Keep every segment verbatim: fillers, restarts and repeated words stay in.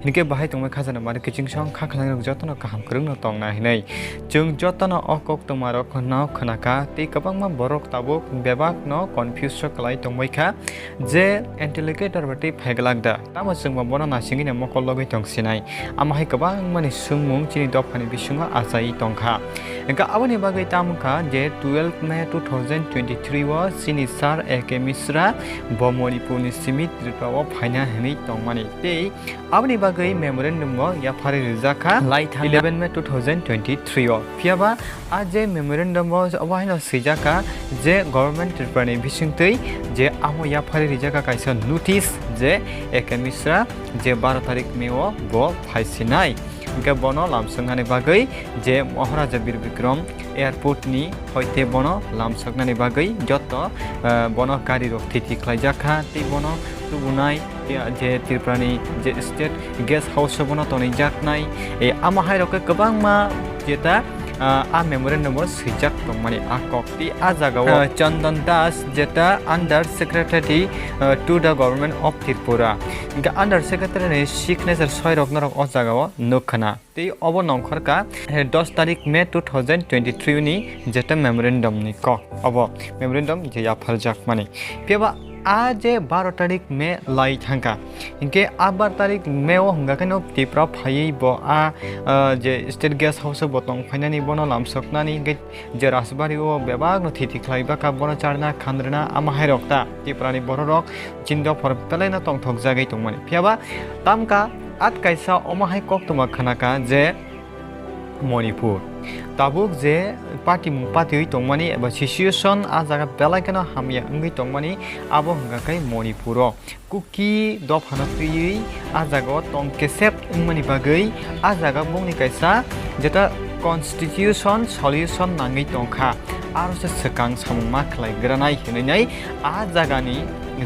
Hinkhe bahai tongmai khajana mari kiching song kha khwlai rok jotono kaham kwrwngno tongna hinwi. Chwng jotono o koktwma rokno khwnakha tei kwbangma borok tabuk bebakno confuse o kwlai tongbai kha je interlocutor bai tei phaiglak da. Tamo chwngbo bono naisingwino mokol logwi tongsinai. Amo hai kwbangmani swngmung chini dophani bisingo achaiwi tongkha. Hinkhe aboni bagwi tamo wngkha je twelve May two thousand twenty-three o chini Sir A K Mishra bo Manipurni simi Tripura o phaina hinwi tongmani. Tei aboni bagwi memorandum bo yapharwi rijak kha lai thangna eleven May two thousand twenty-three o. Phiyaba a je memorandum o obo haino swijak kha je Government Tripura ni bisingtwi je amo yapharwi rijak kha kaisa notice je A K Mishra je baro tarik May o bo phaisinai. Hinkhe bono lamsoknani bagwi je Maharaja Bir Bikram airport ni hoite bono lamsoknani bagwi joto, eh, bono gari rok thiti khlaijak kha tei bono tubunai, eh, je Tripura ni je state guest house o bono tonijaknai, eh, amo hai rok khe kwbangma jeta, ah, a memorandum o swijak tongmani a kok tei a jaga o, eh, Chandan Das jeta under secretary, eh, to the government of Tripura. Hinkhe under secretary ni signature soi rok norok o jaga o nukha na. Tei obo nongkhor kha, eh, dos tarik May two thousand twenty-three ni jeta memorandum ni kok. Obo memorandum je yapharjakmani. Phiyaba a je baro tarik May lai thangkha. Hinkhe a baro tarik May o hwnga kheno Tripura phaiwi bo a, ah, je state guest house o bo tong phainani bono lamsoknani hinkhe je Rajbari o bebakno thiti khlai bwkha bono charna khandrna amo hai rok ta Tripura ni borok rok chini dophor belaino tongthok jagwi tongmani. Phiyaba tamkha at kaisa omo hai koktwma khwnakha je Manipur tabuk je patimung patiwi tongmani eba situation a jaga belai kheno hamya wngwi tongmani abo hwnka khe Manipur o. Kuki dophano twiwi a jagao tong kesep wngmani bagwi a jaga bongni kaisa jeta constitution solution nangwi tongkha, aro se swkang samung ma khlai granai hinwi nai a jagani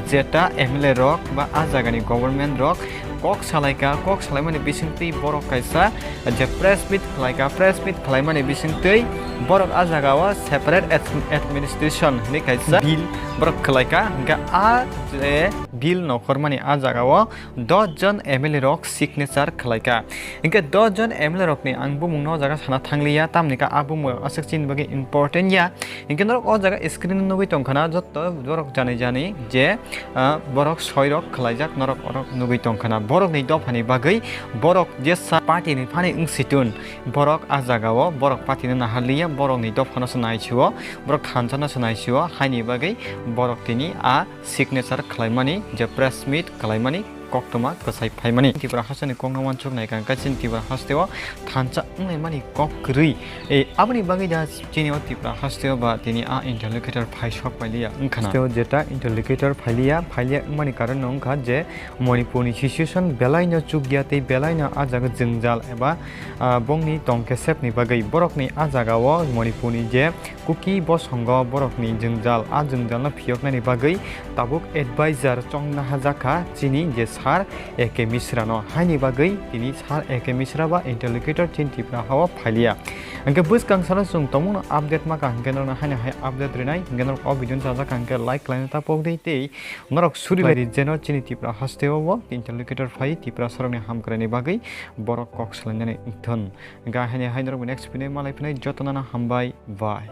jeta M L A rok ba a jagani government rok kok salaikha, kok salaimani bisingtwi borok kaisa je press meet khlaikha, press meet khlaimani bisingtwi borok a jagao separate ad-, administration hinwi kaisa bill borok khlaikha, hwnkhe a je bill nokhormani a jagao dos jon M L A rok signature khlaikha. Hinkhe dos jon M L A rokni ang bumungno o jaga sana thangliya, tamni khe a bumung aswk chini bagwi important ya. Hinkhe norok o jaga screen o nugwi tongkha na, jotto borok jani jani je, ah, borok soi rok khlaijak norok oro nugwi tongkha na. Borokni dophani bagwi borok jesa party ni phani wngsitun, borok a jagao borok party no naharliya, borokni dophano se naisio, borok thansa no se naisio, haini bagwi borok tini a signature khlaimani je press meet khlaimani koktwma kwchai phaimani. Tripura hasteni kokno uansuk nai kha, kaisa Tripura hasteo thansa wnglaimani kok kwrwi. E, aboni bagwi da chini o Tripura hasteo ba tini a interlocutor phai sok pailiya wngkha na. Hasteo jeta interlocutor phailiya, phailiya wngmani karon no wngkha je Manipurni situation belaino chukya tei belaino a jaga jwngjal eba, ah, bongni tong kesepni bagwi borokni a jagao Manipurni je Kuki bosongo borokni jwngjal, a jwngjalno phiyoknani bagwi tabuk advisor chongna hajakha chini je Sir A K Mishra no. Haini bagwi tini Sir A K Mishra ba interlocutor chini Tripura hao phailiya. Hwnkhe bwskang salo chwng tongmungno update maka hwnkhe norokno haino hai update rinai. Hwnkhe norok o video no chajakha hwnkhe like khlaina ta pokdi tei norok suri lai di jeno chini Tripura hasteo bo interlocutor phai Tripura sorokni hamkraini bagwi borok kok salainani wngthon. Hwnkhe haino hai norokbo next video malai phinai jotono hambai bye.